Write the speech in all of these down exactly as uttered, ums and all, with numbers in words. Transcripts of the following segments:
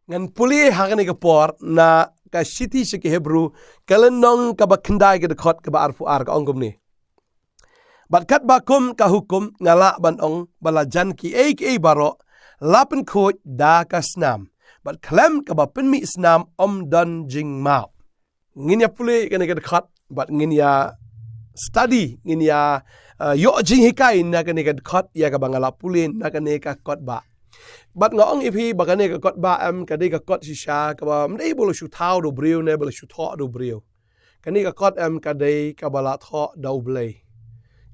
Ngan pule ha kane ka por na ka shithi sha ki Hebru, ka lynnong kaba khyndai, ka dkhot kaba arphew ar, ka ong kumne: Bad katba kum ka hukum nga lah ban ong ba la jan kiei kiei baroh la pynkhuid da ka snam, bad khlem kaba pynmih snam ym don jingmap. Ngin ïa pule kane ka dkhot, bad ngin ïa study, ngin ïa, uh, ïoh jinghikai na kane ka dkhot ïa kaba nga la pule na kane ka kot ba. Bad nga ong ïa phi ba kane ka kot ba em ka dei ka kot shisha kaba ym dei ba la shu thaw da u briew ne ba la shu thoh da u briew. Kane ka kot em ka dei kaba la thoh da U Blei.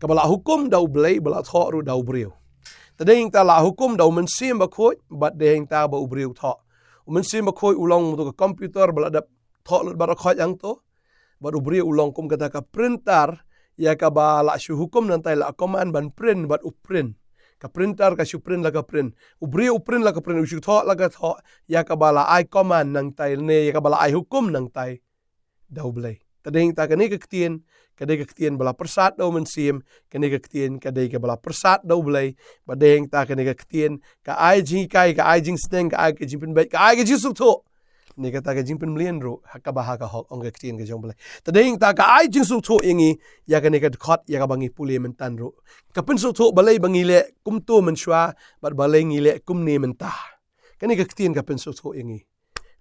Kaba la hukum da U Blei, ba la thoh ruh da u briew. Te dei hangta la hukum da U Mynsiem Bakhuid, bad dei hangta ba u briew thoh. U Mynsiem Bakhuid u long uto ka computer ba la dep thoh lut baroh khoit hangto. Bad u briew u long kum kata ka printer, ïa kaba la shu hukum nangtai, la command ban print, bad u print. Ka printer ka shu print la ka print. U briew u print la ka print, u shu thoh la ka thoh, ïa kaba la ai command nangtai, ne ïa kaba la ai hukum nangtai da U Blei. Te dei hangta kane ka ktien, ka dei ka ktien ba la pyrsad da U Mynsiem, kane ka ktien ka dei kaba la pyrsad da U Blei, bad dei hangta kane ka ktien ka ai jinghikai, ka ai jingsneng, ka ai ka jingpynbeit, ka ai ka jingsngewthuh. Ne kata ka jingpynmlien ruh ha kaba ha ka hok, ong ka ktien ka jong U Blei. Te dei hangta ka ai jingsngewthuh ïa ngi, ïa kane ka dkhot ïa kaba ngi pule mynta ruh. Ka pynsngewthuh balei ba ngi leh kumto mynshuwa, bad balei ngi leh kumne mynta. Kane ka ktien ka pynsngewthuh ïa ngi.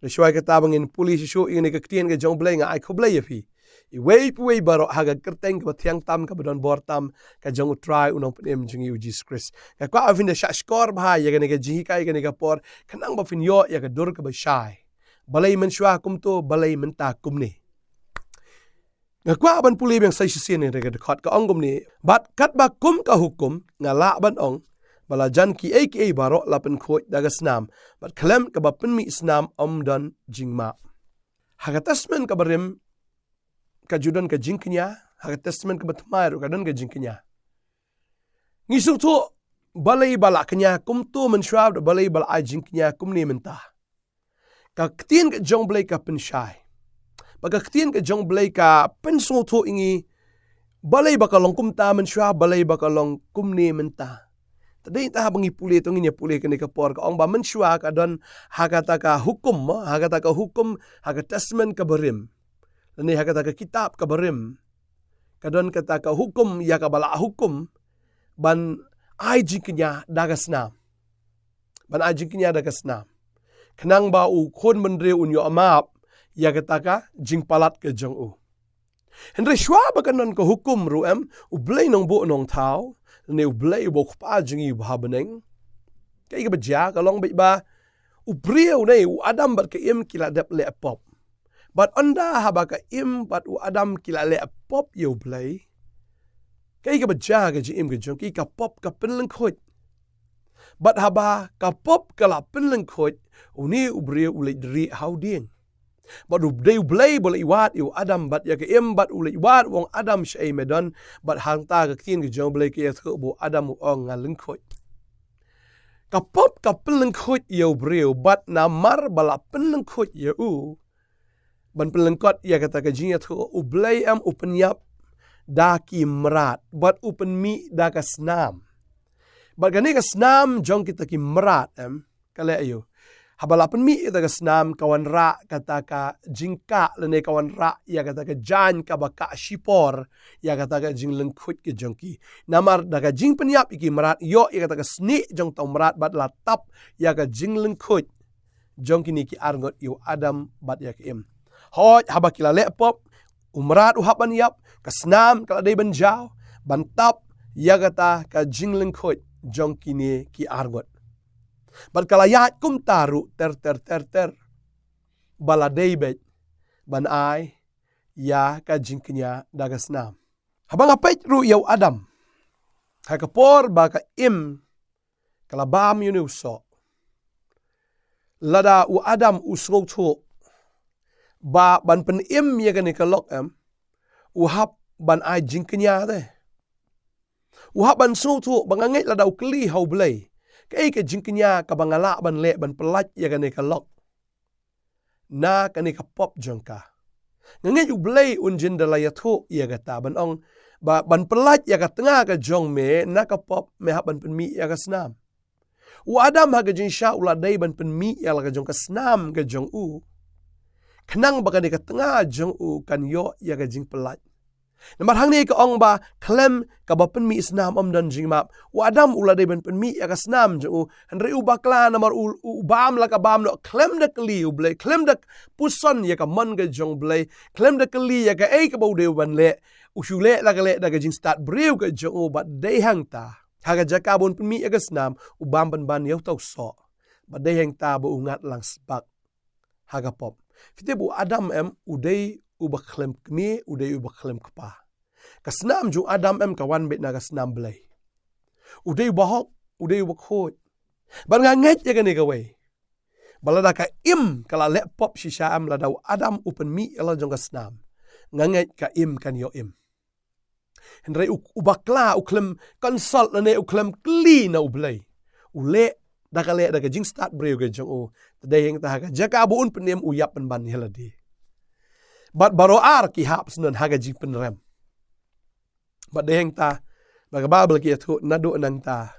Te shuwa kata ba ngin pule shuh shuh ïa kane ka ktien ka jong U Blei, nga ai khublei ïa phi iwei pa iwei baroh ha ka kyrteng kaba thiang tam, kaba don bor tam, ka jong U Trai U Nongpynim jong ngi U Jisu Khrist. Nga kwah ba phin da shah shkor bha ïa kane ka jinghikai, kane ka por, khnang ba phin ïoh ïa ka dur kaba shai. Balei mynshuwa kumto, balei mynta kumne. Nga kwah ban pule biang sa shisien ïa kane ka dkhot, ka ong kumne: Bad katba kum ka hukum nga lah ban ong ba la jan kiei kiei baroh la pynkhuid da ka snam, bad khlem kaba pynmih snam ym don jingmap. Ha ka Testament kaba rim ka ju don ka jingkñia, ha ka Testament kaba thymmai ruh ka don ka jingkñia. Ngi sngewthuh balei ba la kñia kumto mynshuwa, balei ba la ai jingkñia kumne mynta. Ka ktien ka jong U Blei ka pynshai. Bad ka ktien ka jong U Blei ka pynsngewthuh ïa ngi balei ba ka long kumta mynshuwa, balei ba ka long kumne mynta. Te dei hangta haba ngi pule, to ngin ïa pule kane ka por, ka ong ba mynshuwa ka don ha kata ka hukum, mo, ha kata ka hukum, ha ka Testament kaba rim, lane ha kata ka kitab kaba rim, ka don kata ka hukum ïa kaba la hukum ban ai jingkñia da ka snam. Ban ai jingkñia da ka snam, khnang ba u khun bynriew un ïoh map ïa kata ka jingpalat ka jong u. Hynrei shuwa ba kan don ka hukum ruh em, U Blei Nongbuh Nongthaw, ne U Blei uba U Kpa jong ngi uba ha bneng, kaei kaba jia, ka long beit ba u briew ne u Adam bad ka Im ki la dep leh pop. Bad ynda haba ka Im bad u Adam ki la leh pop ïa U Blei, kaei kaba jia ha ka jingim ka jong ki, ka pop ka pynlyngkhuid. Bad haba ka pop ka la pynlyngkhuid, une u briew u leit rieh ha u dieng. Bad u dei U Blei ba u leit wad ïa u Adam bad ïa ka Im, bad u leit wad, u ong, Adam, shaei me don? Bad hangta ka ktien ka jong U Blei ka ïathuh ba u Adam u ong, nga lyngkhuid. Ka pop ka pynlyngkhuid ïa u briew, bad namar ba la pynlyngkhuid ïa u, ban pynlyngkot ïa kata ka jingïathuh, U Blei em u pynïap da ki mrad, bad u pynmih da ka snam. Bad kane ka snam jong kita ki mrad em, ka leh aïu? Haba la pynmih ïa kata ka snam, ka wanrah kata ka jingkah, lane ka wanrah ïa kata ka jaiñ kaba kah shipor ïa kata ka jinglyngkhuid ka jong ki. Namar da ka jingpynïap ïa ki mrad, ïoh ïa kata ka snieh jong uta u mrad bad la tap ïa ka jinglyngkhuid jong kine ki arngut, ïa u Adam bad ïa ka Im. Hooid, haba ki la leh pop, u mrad u hap ban ïap, ka snam ka la dei ban jaw ban tap ïa kata ka jinglyngkhuid jong kine ki arngut. Bad ka la ïaid kumta ruh ter ter ter ter, ba la dei beit ban ai ïa ka jingkñia da ka snam. Haba nga peit ruh ïa u Adam, ha ka por ba ka Im ka la bam ïa une u soh, lada u Adam u sngewthuh ba ban pynim ïa kane ka lok em, u hap ban ai jingkñia te. U hap ban sngewthuh ba, nga ngeit lada u kylli ha U Blei, kaei ka jingkñia kaba nga lah ban leh ban pyllait ïa kane ka lok na kane ka pop jong ka. Nga ngeit U Blei un jin da la ïathuh ïa kata ban ong ba ban pyllait ïa ka tnga ka jong me na ka pop, me hap ban pynmih ïa ka snam. U Adam ha ka jingshisha u la dei ban pynmih ïa la ka jong ka snam ka jong u, khnang ba kane ka tnga jong u kan ïoh ïa ka jingpyllait. Namar hangne ka ong ba khlem kaba pynmih snam ym don jingmap. U Adam u la dei ban pynmih ïa ka snam jong u, hynrei u bakla namar u, u bam la ka bam noh khlem da kylli U Blei, khlem da puson ïa ka mon ka jong U Blei, khlem da kylli ïa kaei kaba u dei ban leh, u shu leh la ka leh da ka jingstad briew ka jong u. Bad dei hangta ha ka jaka ba un pynmih ïa ka snam, u bam pynban ïa uta u soh. Bad dei hangta ba u ngat lang sbak ha ka pop. Phi tip, u Adam em, u dei uba khlem kmie, u dei uba khlem kpa. Ka snam jong u Adam em ka wan beit na ka snam Blei. U dei uba hok, u dei uba khuid. Bad nga ngeit ïa kane kawei, ba lada ka im ka la leh pop shisha em, lada u Adam u pynmih ïa la jong ka snam, nga ngeit ka im kan ïoh im. Hynrei u, u bakla, u khlem consult lane u khlem kylli na U Blei, u leh da ka leh da ka jingstad briew ka jong u. Te dei hangta ha ka jaka ba un pynim, u ïap pynban ïa lade. Bad baroh ar ki hap shen ha ka jingpynrem. Bad dei hangta ba ka Baibl ka ïathuh, naduh nangta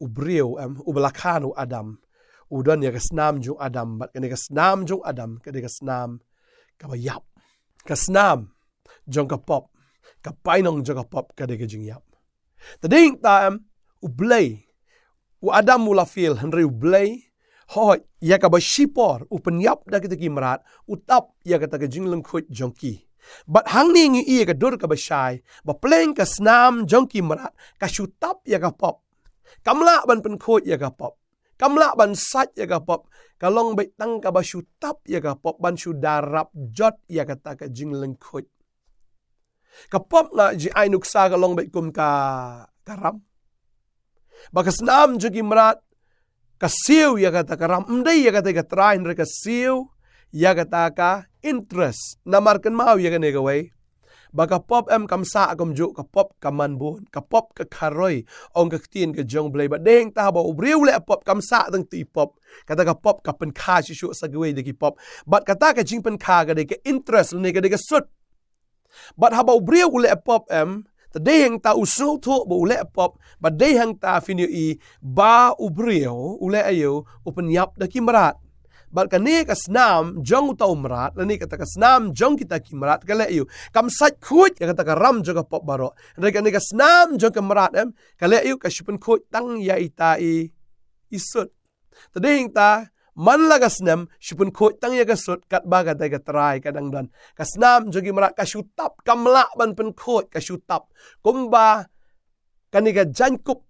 u briew em, uba la khan u Adam, u don ïa ka snam jong u Adam, bad kane ka snam jong u Adam ka dei ka snam kaba ïap. Ka snam jong ka pop, ka painong jong ka pop ka dei ka jingïap. Te dei hangta em, U Blei, u Adam u la fail, hynrei U Blei, hooid, ïa kaba shipor u pynïap da kita ki mrad, u tap ïa kata ka jinglyngkhuid jong ki. Bad hangne ngi ïohi ïa ka dur kaba shai, ba pleng ka snam jong ki mrad ka shu tap ïa ka pop. Kam lah ban pynkhuid ïa ka pop. Kam lah ban sait ïa ka pop. Ka long beit tang kaba shu tap ïa ka pop ban shu da rap jot ïa kata ka jinglyngkhuid. Ka pop, nga ju ai nuksa, ka long beit kum ka, ka ram. Ba ka snam jong ki mrad ka siew ïa kata ka ram, ym dei ïa kata ka trai, hynrei ka siew ïa kata ka interest. Namar kynmaw ïa kane kawei, ba ka pop em kam sah kumjuh, ka pop ka man bun, ka pop ka kharoi, ong ka ktien ka jong U Blei. Bad dei hangta ba u briew u leh pop, kam sah tang tu i pop. Kata ka pop ka pynkha shuh shuh sa kiwei de ki pop. Bad kata ka jingpynkha ka dei ka interest lane ka dei ka sut. Bad haba u briew u leh pop em, te dei hangta u sngewthuh ba u leh pop, bad dei hangta phin ïohi ba u briew u leh aïu, u pynïap da ki mrad. Bad kane ka snam jong uta u mrad, lane kata ka snam jong kita ki mrad, ka leh aïu, kam sait khuid ïa kata ka ram jong ka pop baroh. Hynrei kane ka snam jong ka mrad em, ka leh aïu, ka shu pynkhuid tang ïa ita i, i sut. Te dei hangta, man la ka snem, shu pynkhuid tang ïa ka sut, katba kata ka trai ka dang don. Ka snam jong ki mrad ka shu tap, kam lah ban pynkhuid, ka shu tap. Kumba kane ka jaiñkup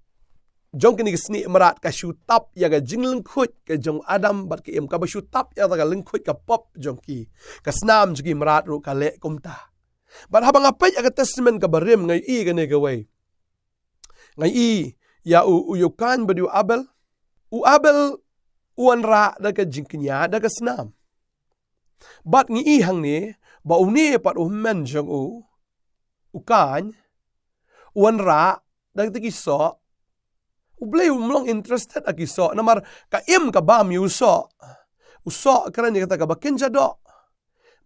jong kine ki snieh mrad ka shu tap ïa ka jinglyngkhuid ka jong u Adam bad ka Im, kaba shu tap ïa kata ka lyngkhuid ka pop jong ki. Ka snam jong ki mrad ruh ka leh kumta. Bad haba nga peit ïa ka Testament kaba rim, nga ïohi kane kawei. Nga ïohi ïa u, u, ïa u Kain bad u Abel. U Abel u wanrah da ka jingkñia da ka snam. Bad ngi ïohi hangne ba une pat u hynmen jong u, u Kain, u wanrah da kita ki soh. U Blei um long interested ha ki soh, namar ka Im ka bam ïa u soh. U soh kren ïa kata kaba kynja doh.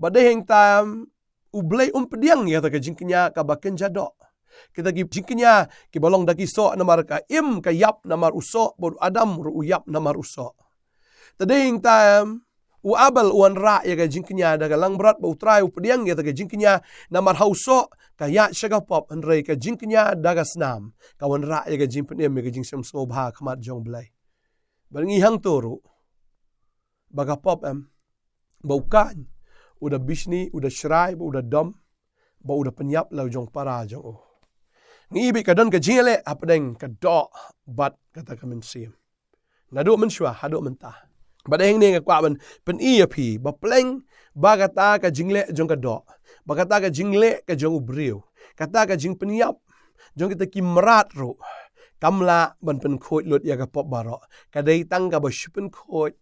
Bad dei hangta em, U Blei um pdiang ïa kata ka jingkñia kaba kynja doh. Kita ki jingkñia kiba long da ki soh, namar ka Im ka ïap namar u soh, bad u Adam ruh u ïap namar u soh. Te dei hangta em, u Abel u wanrah ïa ka jingkñia da ka langbrot, bad U Trai u pdiang ïa kata ka jingkñia, namar ha u soh ka ïaid sha ka pop, hynrei ka jingkñia da ka snam ka wanrah ïa ka jingpynim, ïa ka jingsngewbha ha khmat jong U Blei. Bad ngi ïohi hangto ruh ba ka pop em, ba u Kain u da bishni, u da shrai, ba u da dom, ba u da pynïap la u jong para jong u. Ngi ïohi beit ka don ka jingïaleh hapdeng ka doh bad kata ka mynsiem. Naduh mynshuwa haduh mynta. Bad hangne nga kwah ban pyni ïa phi ba pleng ba kata ka jingleh jong ka doh, ba kata ka jingleh ka jong u briew, kata ka jingpynïap jong kita ki mrad ruh, kam lah ban pynkhuid lut ïa ka pop baroh. Ka dei tang kaba shu pynkhuid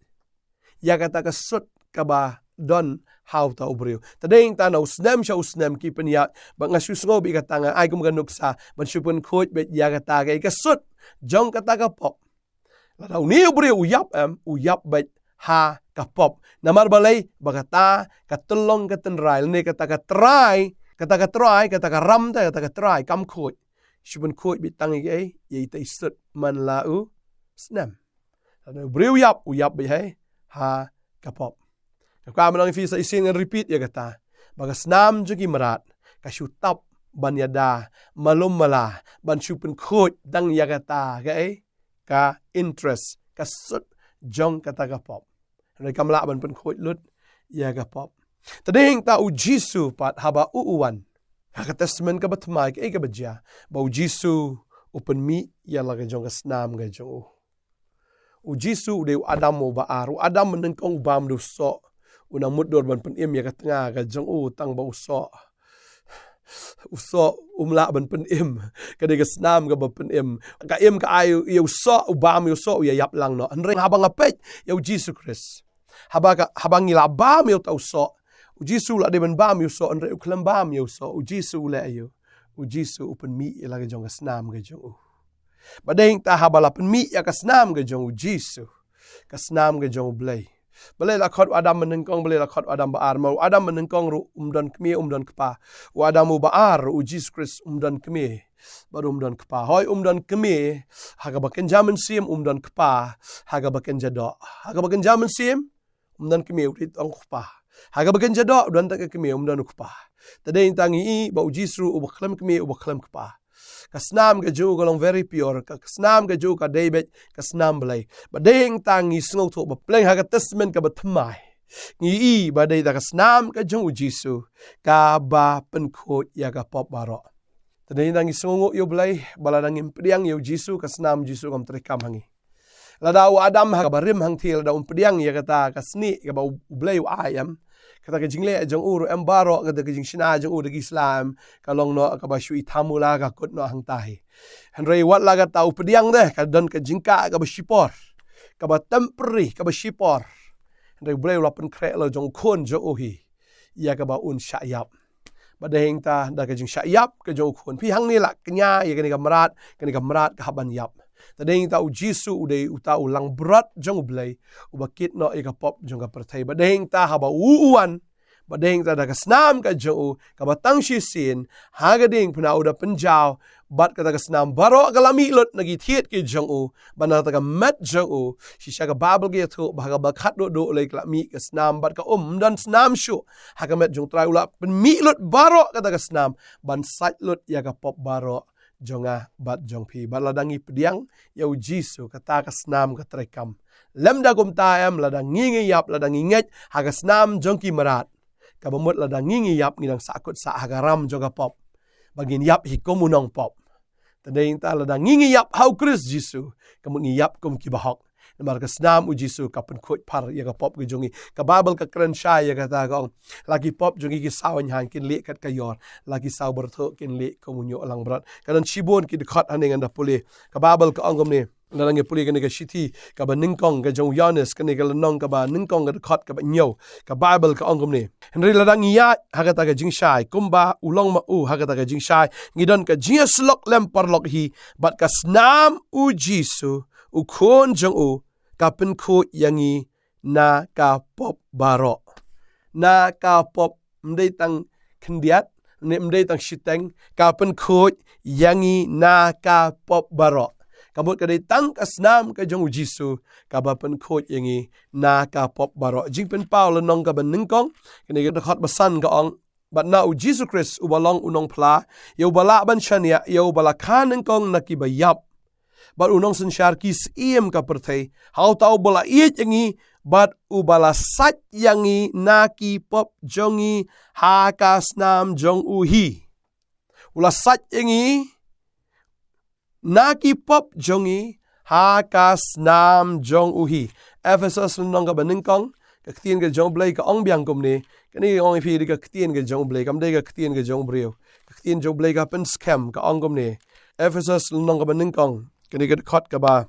ïa kata ka sut kaba don ha uta u briew. Te dei hangta na u snem sha u snem ki pynïap, bad nga shu sngew beit kata, nga ai kum ka nuksa ban shu pynkhuid beit ïa kata ka, ïa ka sut jong kata ka pop. Lada une u briew u ïap em, u ïap beit ha ka pop. Namar balei? Ba kata ka tyllong ka tynrai, lane kata ka trai, kata ka trai, kata ka ram te, kata ka trai kam khuid. Shu pynkhuid beit tang ïa kaei? Ïa ita i sut man la u snem. Tang u briew u ïap, u ïap beit ha, ha ka pop. Ka kwah ban ong ïa phi sa shisien ngan repeat ïa kata. Ba ka snam jong ki mrad ka shu tap ban ïada malum mala, ban shu pynkhuid tang ïa kata, kaei, ka interest, ka sut jong kata ka pop. Hynrei kam lah ban pynkhuid lut ïa ka pop. Te dei hangta u Jisu pat haba u u wan ha ka Testament kaba thymmai, kaei kaba jia? Ba u Jisu u pynmih ïa la ka jong ka snam ka jong u. U Jisu u dei u Adam uba ar. U Adam mynnyngkong u bam da u soh. U nang mutdur ban pynim ïa ka tnga ka jong u tang ba u soh, u soh um lah ban pynim. Ka dei ka snam kaba pynim. Ka im ka ai ïa u soh, u bam ïa u soh, u ïa ïap lang noh. Hynrei haba nga peit ïa u Jisu Khrist, haba ka, haba ngi la bam ïa uta u soh, u Jisu u la dei ban bam ïa u soh, hynrei u khlem bam ïa u soh. U Jisu u leh aïu? U Jisu u pynmih ïa la ka jong ka snam ka jong u. Ba dei hangta haba la pynmih ïa ka snam ka jong u Jisu, ka snam ka jong U Blei. Balei la khot u Adam mynnyngkong, balei la khot u Adam ba ar? Namar u Adam mynnyngkong ruh um don kmie, um don kpa. U Adam uba ar, u Jisu Khrist, um don kmie bad um don kpa. Hooid, um don kmie ha kaba kynja mynsiem, um don kpa ha kaba kynja doh. Ha kaba kynja mynsiem um don kmie, u dei tang u kpa. Ha kaba kynja doh u don tang ka kmie, um don u kpa. Te dei hangta ngi i ba u Jisu uba khlem kmie, uba khlem kpa. Ka snam ka jong u ka long very pure, ka, ka snam ka jong u ka dei beit ka snam Blei. Ba dei hangta ngi sngewthuh ba pleng ha ka Testament kaba thymmai ngi i ba dei da ka snam ka jong u Jisu kaba pynkhuid ïa ka pop baroh. Te dei hangta ngi sngewnguh ïa U Blei ba lada ngim pdiang ïa u Jisu, ka snam Jisu kam treikam ha ngi. Lada u Adam ha kaba rim hangthie, lada um pdiang ïa kata ka snieh kaba U Blei u ai, em, kata ka jingleh jong u ruh em, baroh kata ka jingshna jong u da ki sla, em, ka long noh kaba shu itham u la ka kut noh hangta hi. Hynrei wat la kata u pdiang de, ka don ka jingkah kaba shipor, kaba temporary, kaba shipor. Hynrei U Blei u la pynkhreh la jong u Khun jong u hi ïa kaba un shah ïap. Ba dei hangta da ka jingshah ïap ka jong u Khun, phi hangne la kñia ïa kane ka mrad, kane ka mrad ka hap ban ïap. Te dei hangta u Jisu u dei uta u langbrot jong U Blei uba kit noh ïa ka pop jong ka pyrthei. Ba dei hangta haba u u wan, ba dei hangta da ka snam ka jong u kaba tang shisien ha ka diengphna u da pynjaw, bad kata ka snam baroh ka la mih lut na ki thied ki jong u, bad na kata ka met jong u. Shisha ka Baibl ka ïathuh ba ha kaba khatduh duh lei ka la mih ka snam bad ka um, ym don snam shuh ha ka met jong U Trai. U la pynmih lut baroh kata ka snam ban sait lut ïa ka pop baroh jong nga bad jong phi. Bad lada ngi pdiang ïa u Jisu, kata ka snam ka treikam. Lymda kumta em, lada ngi ngi ïap, lada ngi ngeit ha ka snam jong ki mrad, kaba mut lada ngi ngi ïap ngi dang sahkut sah ha ka ram jong ka pop, ba ngin ïap hi kum u nongpop. Te dei hangta lada ngi ngi ïap ha u Khrist Jisu, ka mut ngi ïap kum ki bahok. Namar ka snam u Jisu ka pynkhuid phar ïa ka pop ka jong ngi. Ka Baibl ka kren shai ïa kata, ka ong, la ki pop jong ngi ki saw hynhaiñ kin lieh kat ka ïor, la ki saw byrthuh kin lieh kum u ñiuh langbrot. Ka don shibun ki dkhot hangne ngan da pule. Ka Baibl ka ong kumne, lada ngi pule kane ka shithi kaba nyngkong ka jong u Ïoannis, kane ka lynnong kaba nyngkong, ka dkhot kaba hynñiew, ka Baibl ka ong kumne: Hynrei lada ngi ïaid ha kata ka jingshai kumba u long ma u ha kata ka jingshai, ngi don ka jingïasyllok lem paralok hi bad ka snam u Jisu, u Khun jong u, ka pynkhuid ïa ngi na ka pop baroh. Na ka pop, ym dei tang khyndiat, ne ym dei tang shiteng, ka pynkhuid ïa ngi na ka pop baroh. Ka mut ka dei tang ka snam ka jong u Jisu kaba pynkhuid ïa ngi na ka pop baroh. Jingpynpaw lynnong kaba nyngkong, kane ka dkhot ba san ka ong: Bad na u Jisu Khrist uba long u nongphla, ïa uba lah ban shaniah, ïa uba la kha nyngkong na kiba ïap, bad u nongsynshar ki syiem ka pyrthei, ha uta uba la ïeit ïa ngi bad uba la sait ïa ngi na ki pop jong ngi ha ka snam jong u hi. U la sait ïa ngi na ki pop jong ngi ha ka snam jong u hi. Ephesos lynnong kaba nyngkong, ka ktien ka jong u Blei ka ong biang kumne. Kane ka ong ïa phi dei ka ktien ka jong u Blei, kam dei ka ktien ka jong u briew. Ka ktien jong u Blei ka pynskhem, ka ong kumne. Ephesos lynnong kaba nyngkong, kane ka dkhot kaba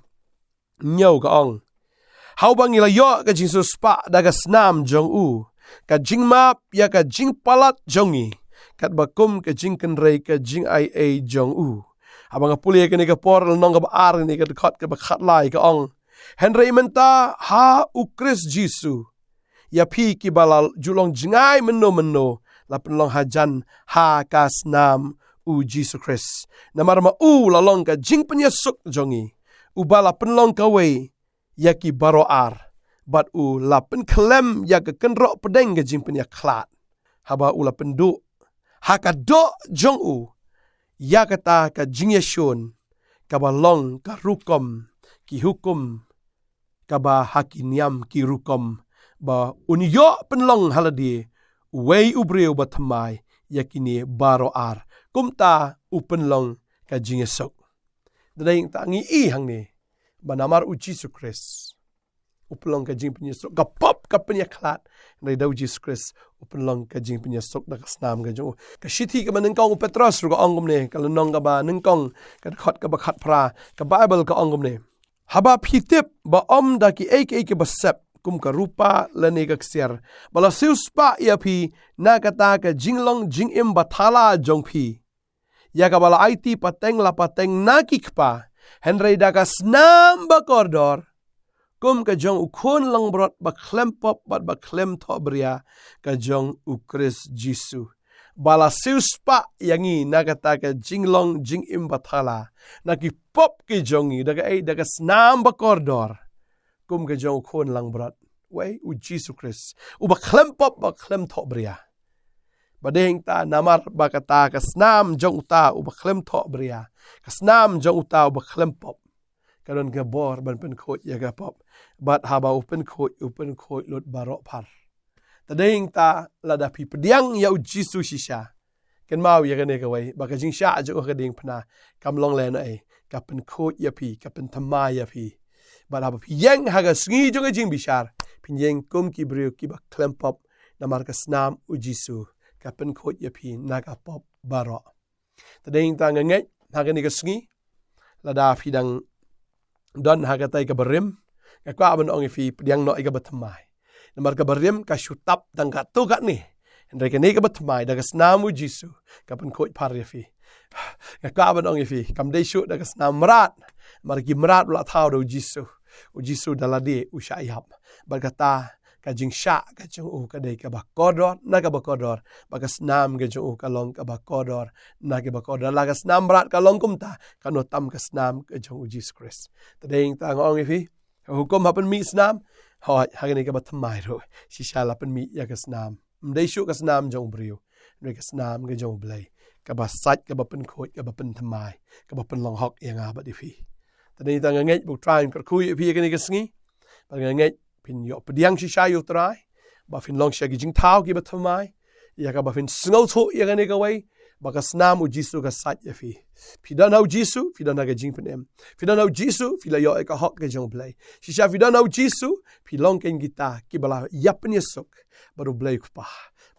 hynñiew, ka ong: Ha uba ngi la ïoh ka jingsiewspah da ka snam jong u, ka jingmap ïa ka jingpalat jong ngi, katba kum ka jingkynrei ka jingaiei jong u. Haba nga pule kane ka por lynnong kaba ar, kane ka dkhot kaba khatlai, ka ong: Hynrei mynta ha u Khrist Jisu, ïa phi kiba la ju long jngai mynno mynno, la pynlong hajan ha ka snam u Jisu Khrist. Namar ma u la long ka jingpynïasuk jong ngi, uba la pynlong kawei ïa ki baroh ar, bad u la pynkhlem ïa ka kynroh pdeng ka jingpynïakhlad, haba u la pynduh ha ka doh jong u ïa kata ka jingïashun, kaba long ka rukom ki hukum, kaba ha ki niam ki rukom, ba un ïoh pynlong ha lade uwei u briew ba thymmai ïa kine baroh ar. Kumta u pynlong ka jingïasuk. Dei ngi ta ngi i hangne ba namar U Jisu Khrist u pynlong ka jingpynïasuk, ka pop ka pynïakhlad. Hynrei da U Jisu Khrist u pynlong ka jingpynïasuk da ka snam ka jong u. Ka shithi kaba nyngkong U Petros ruh ka ong kumne, ka lynnong kaba nyngkong, ka dkhot kaba khatphra, ka Baibl ka ong kumne: Haba phi tip ba ym da kiei kiei kiba sep, kum ka rupa lane ka ksiar, ba la siewspah ïa phi na kata ka jinglong jingim bathala jong phi, ïa kaba la aiti pateng la pateng na ki kpa, hynrei da ka snam bakordor, kum ka jong U Khun langbrot bakhlem pop bad bakhlem thohbria, ka jong U Khrist Jisu, ba la siewspah ïa ngi na kata ka jinglong jingim bathala, na ki pop ki jong ngi, da kaei? Da ka snam bakordor, kum ka jong U Khun langbrot, wei, U Jisu Khrist, u bakhlem pop bakhlem thohbria. Ba dei ngi ta namar ba kata ka snam jong uta u bakhlem thohbria, ka snam jong uta u bakhlem pop, ka don ka bor ban pynkhuid ïa ka pop. Bad haba u pynkhuid, u pynkhuid lut baroh phar. Ta dei ngi ta, lada phi pdiang ïa U Jisu shisha, kynmaw ïa kane kawei, ba ka jingshah jong u ha ka diengphna kam long lehnohei, ka pynkhuid ïa phi, ka pynthymmai ïa phi. Bad haba phi ïeng ha ka sngi jong ka jingbishar, phin ïeng kum ki briew kiba khlem pop, namar ka snam U Jisu ka pynkhuid ïa phi na ka pop baroh. Ta dei ngi ta, nga ngeit ha kane ka sngi, lada phi dang don ha katei kaba rim, nga kwah ban ong ïa phi, pdiang noh ïa kaba thymmai. Namar kaba rim ka shu tap tang katto katne. Hynrei kane kaba thymmai, da ka snam U Jisu, ka pynkhuid phar ïa phi. Nga kwah ban ong ïa phi, kam dei shuh da ka snam mrad. Namar ki mrad u la thaw da U Jisu. U Jisu da lade u shah ïap. Bad kata ka jingshah ka jong u ka dei kaba kordor na kaba kordor, bad ka snam ka jong u ka long kaba kordor na kaba kordor. La ka snam mrad ka long kumta, kano tam ka snam ka jong U Jisu Khrist. Ta dei ngi ta, nga ong ïa phi, ka hukum ha pynmih snam, hooid, ha kane kaba thymmai ruh shisha la pynmih ïa ka snam. Ym dei shuh ka snam jong u briew, hynrei ka snam ka jong U Blei, kaba sait, kaba pynkhuid, kaba pynthymmai, kaba pynlong hok ïa nga bad ïa phi. Ta dei ngi ta, nga ngeit ba U Trai un kyrkhu ïa phi ha kane ka sngi. Bad nga ngeit phin ïoh pdiang shisha ïa U Trai, ba phin long shisha ki jingthaw kiba thymmai, ïa kaba phin sngewthuh ïa kane kawei, ba ka snam U Jisu ka sait ïa phi. Phi don ha U Jisu, phi don ha ka jingpynim. Phi don ha U Jisu, phi la ïoh ïa ka hok ka jong U Blei. Shisha phi don ha U Jisu, phi long kein kita kiba la ïa pynïasuk bad U Blei U Kpa.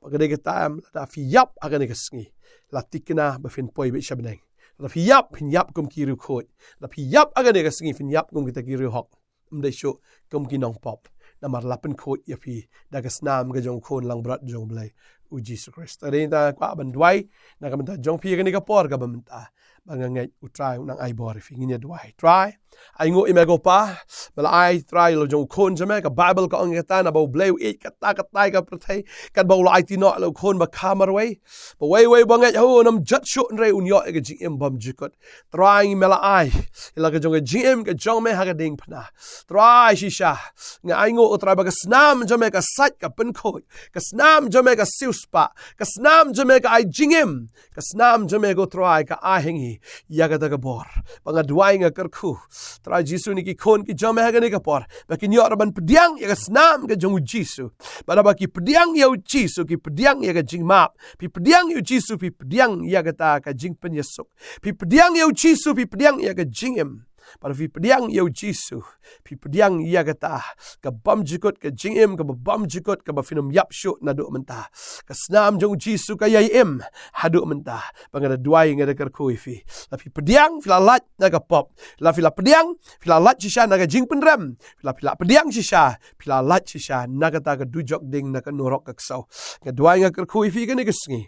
Bad ka dei kata em, lada phi ïap ha kane ka sngi, la thikna ba phin poi beit sha bneng. Lada phi ïap, phin ïap kum ki riewkhuid. Lada phi ïap ha kane ka sngi, phin ïap kum kita ki riewhok. Ym dei shuh kum ki nongpop. Namar la pynkhuid ïa phi da ka snam ka jong U Khun langbrot jong U Blei, U Jisu Khrist. Ta dei ngi ta, kwah ban duwai na ka bynta jong phi ha kane ka por kaba mynta. Bad nga ngeit U Trai un nang ai bor ïa phi. Ngin ïa duwai. Trai, ai nguh ïa me ko Pa. Me la ai, Trai, la jong U Khun jong me. Ka Baibl ka ong ïa kata, naba U Blei u ïeit katta katta ïa ka pyrthei, katba u la aiti noh ïa la U Khun ba kha marwei, ba uwei uwei ba ngeit ha u un ym jot shuh, hynrei un ïoh ïa ka jingim bymjukut. Trai, me la ai ïa la ka jong ka jingim ka jong me ha ka diengphna. Trai, shisha nga ai nguh, O Trai, ba ka snam jong me ka sait, ka pynkhuid. Ka snam jong me ka siewspah. Ka snam jong me ka ai jingim. Ka snam jong me, ko Trai, ka ai ha ngi ïa kata ka bor. Bad nga duwai, nga kyrkhu, Trai Jisu, ïa ki khun ki jong me ha kane ka por, ba kin ïoh ruh ban pdiang ïa ka snam ka jong U Jisu. Bad haba ki pdiang ïa U Jisu, ki pdiang ïa ka jingmap. Phi pdiang ïa U Jisu, phi pdiang ïa kata ka jingpynïasuk. Phi pdiang ïa U Jisu, phi pdiang ïa ka jingim. Bad phi pdiang ïa U Jisu, phi pdiang ïa kata ka bymjukut, ka jingim kaba bymjukut, kaba phin ym ïap shuh naduh mynta. Ka snam jong U Jisu ka ïai im haduh mynta. Bad nga da duwai, nga da kyrkhu ïa phi, la phi pdiang, phi la lait na ka pop. La phi la pdiang, phi la lait shisha na ka jingpynrem. La phi la pdiang shisha, phi la lait shisha na kata ka dujok ding, na ka nurok ka ksew. Nga duwai, nga kyrkhu ïa phi kane ka sngi,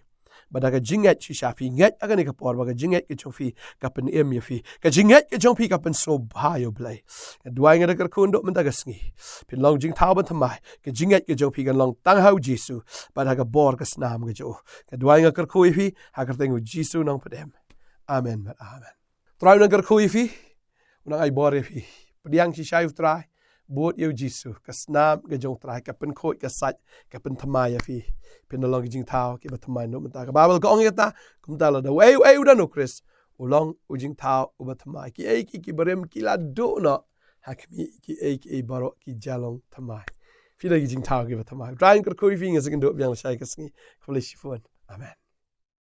ba da ka jingngeit shisha phi ngeit ha kane ka por, ba ka jingngeit ka jong phi ka pynim ïa phi, ka jingngeit ka jong phi ka pynsngewbha ïa U Blei. Nga duwai, nga da kyrkhu, naduh mynta ka sngi phin long jingthaw bad thymmai. Ka jingngeit ka jong phi kan long tang ha U Jisu bad ha ka bor ka snam ka jong u. Nga duwai, nga kyrkhu ïa phi ha ka kyrteng U Jisu Nongpynim. Amen bad amen. Trai un nang kyrkhu ïa phi, un nang ai bor ïa phi. Pdiang shisha ïa U Trai, bud ïa u Jisu, ka snam ka jong u Trai, ka pynkhuid, ka sait, ka pynthymmai ïa phi. Phin da long ki jingthaw kiba thymmai noh mynta. Ka Baibl ka ong ïa kata, kumta lada uei uei u don u Khrist, u long u jingthaw uba thymmai. Kiei kiei kiba rim ki la duh noh ha khmih, kiei kiei baroh ki la long thymmai. Phi da ki jingthaw kiba thymmai. U Trai un kyrkhu ïa phi, nga sngewthuh biang lashai ka sngi. Khublei shibun. Amen.